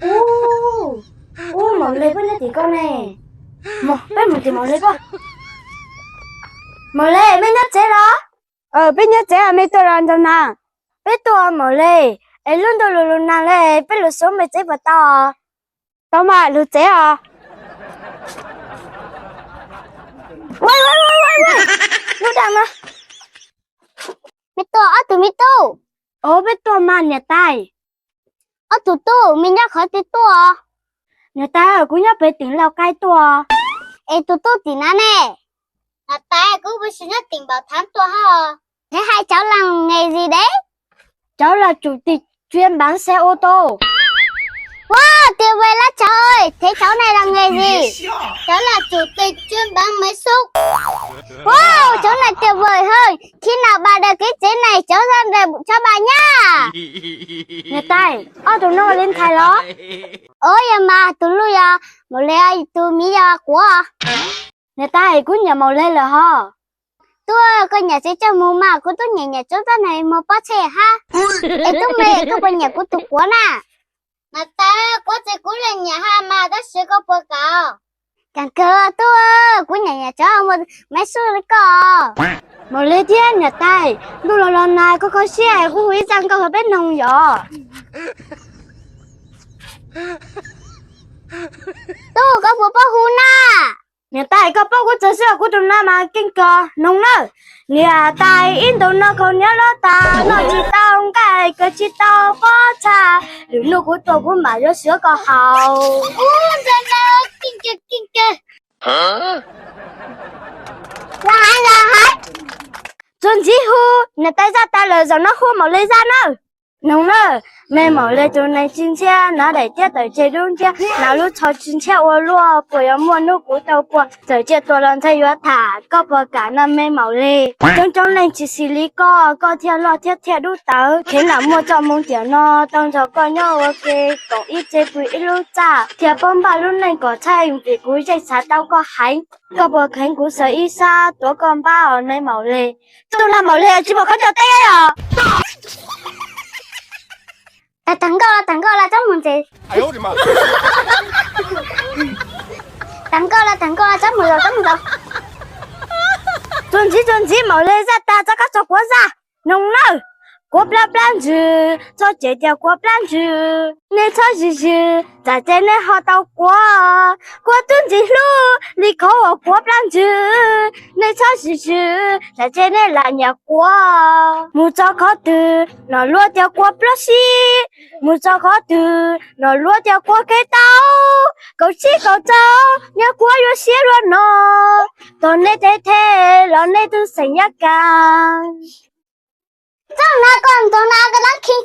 Ub, ub, Maum Lis, peb nyob tim ko ne. Peb mus tim Maum Lis pab. Maum Lis, mej nyob tsev los? Peb nyob tsev, mej tuaj los nrog na. Peb tuaj Maum Lis, es lub ntuj lug lug nag le, peb lug xub mej tsev puas tau? Tau mas, lug tsev os. Lub dag no. Mej tuaj ob tug me tub? Os, peb tuaj mas niam tais. Ob tug tub, mej nyob qhov twg tuaj? Niam tais, kuv nyob pem tim Lauj Kaib tuaj. Es tus tub tim nav ne? Niam tais, kuv puas tsis nyob tim Npaum Thav tuaj hab. Thev hais cov laus nqe zis deb? Cov laus tsum tig tsiab npav xe ô tô. Ua, tiag vay lab tsawv, thev cov ne laus nqe zis? Cov laus tsum tig tsiab npav Maiv Xub. Ua, cov ne tiag vay hab, khib noj npa daws kev tsev ne, cov zaj nra tshab npa nyab. Niam tais, ob tug no ua li ntxhais los? Ua, yog mas, tus luj yog Maum Lis, tus miv yog Quav. Niam tais, kuv nyiam Maum Lis lawm hos. Tub, koj nyiam tsev coj mus mas, kuv tub nyiam nyiam tsob tab neeg muag pob txhej hab. Es tub me, koj puas nyiam kuv tus Quav na? Niam tais, Quav txiv kuv yeej nyiam hab mas, tab sis koj puas kam? Kam kawg tub, kuv nyiam nyiam tsob muag Maiv Xub li koj. Maum Lis thiab niam tais, ntuj los los nag, koj kho siab kuv hu ib zaj nkauj rau peb noog yom. Tub, koj puas paub hu na? Niam tais, koj paub kuv txawv xwb, kuv tus no mas keej kawg. Noog nawb. Niam tais ib ntus no khaus niam loj tas, noj tsis tau nqaij, khaws tsis tau pob txha, lwm hnub kuv tuaj kuv mam yuav suav koj haus. Txuas ntxiv hu, niam tais zaj tas lawm, zaum no hu Maum Lis zaj nawb. Noog nawb. Me Maum Lis tus neeg tsis ntshiab, hnav daim tiab tawm tseg dub nciab, hnav lub tsho tsis ntshiab ua luaj, puas yuav muaj hnub kuv tau pua, txawm cia tuag los ntxhais yuav tham, koj puas kam no me Maum Lis? Coob coob leej tsis xis li koj, koj thiaj loj thiab thiaj dub tawv, kheev lam muaj txoj hmoo tiam no tau nrog koj nyob ua ke, koom ib tse pw ib lub txaj, thiaj paub npaj lub neej kom tsheej, vim kuv yeej xav tau koj heev. Koj puas kheev kuv sawv ib sab tuav koj npab os me Maum Lis? Tub lag Maum Lis tsis muaj khaub ncaws teb os. Tag, tag nkauj los tag nkauj los txhob mus ntxiv. Tag nkauj los tag nkauj los txhob mus zaus, txhob mus zaus. Txuas ntxiv, txuas ntxiv, Maum Lis zaj tas txog koj tso Quav zaj. Noog nawb. Quav plab plab ntsws, txhob cem tias Quav plab ntsws. Nej txhob zis zis, tsam ces nej ho tau Quav. Quav tub ntxim hlub li qhov uas Quav plab ntsws. Nej txhob zis zis, tsam ces nej lam nyiam Quav. Mus txog qhov twg los luag tias Quav plab sib. Mus txog qhov twg los luag tias Quav kev tau. Kaum tsib kaum rau, niag Quav yuav siab luaj no. Txawm nej thev thev los nej twb xeem nyab kas. Txoj no koj ntxoog na koj dab khi